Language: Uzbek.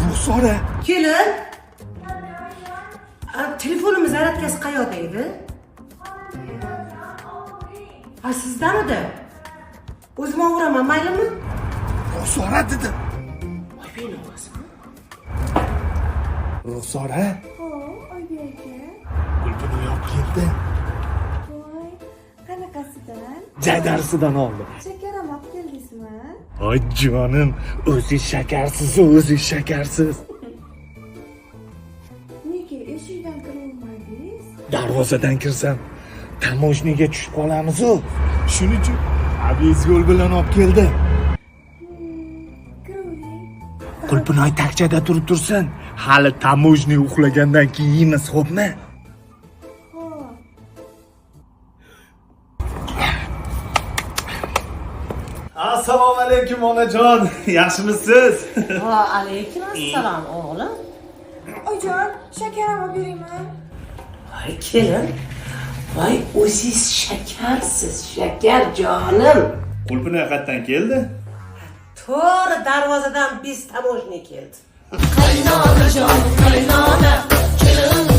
Ruxsora. Kelin. Telefonimiz zaryadkasi qayoqda edi? Ha, sizdamidi? O'zim overaman, maylimi? Ruxsora dedim. Oybekni ovozimi? Ruxsora. Ho'p, Oybek aka. Qulpini olib keldi. Voy, qanaqasidan? Jaydarisidan oldi. Shakar ham olib keldingizmi? Ay jonim, o'zi shakarsiz, o'zi shakarsiz. Nega eshikdan kirolmadingiz? Darvozadan kirsam, таможня ga tushib qolamiz-u. Shuning uchun объезд yo'l bilan olib keldi. Kiravering. Qulpinoy takchada turib tursin. Hali таможня uxlagandan keyin yeymiz, xo'pmi? Ho'p. Assalomu alaykum, onajon. Yaxshimisiz? Va alaykum assalom, o'g'lim. Oyijon, shakar ham olib beraymi? Voy kelin. Voy, o'zingiz shakarsiz, shakar jonim. Qulpinoy qayerdan keldi? To'g'ri darvozadan biz таможня keldi. Qaynonajon, qaynona, kelin.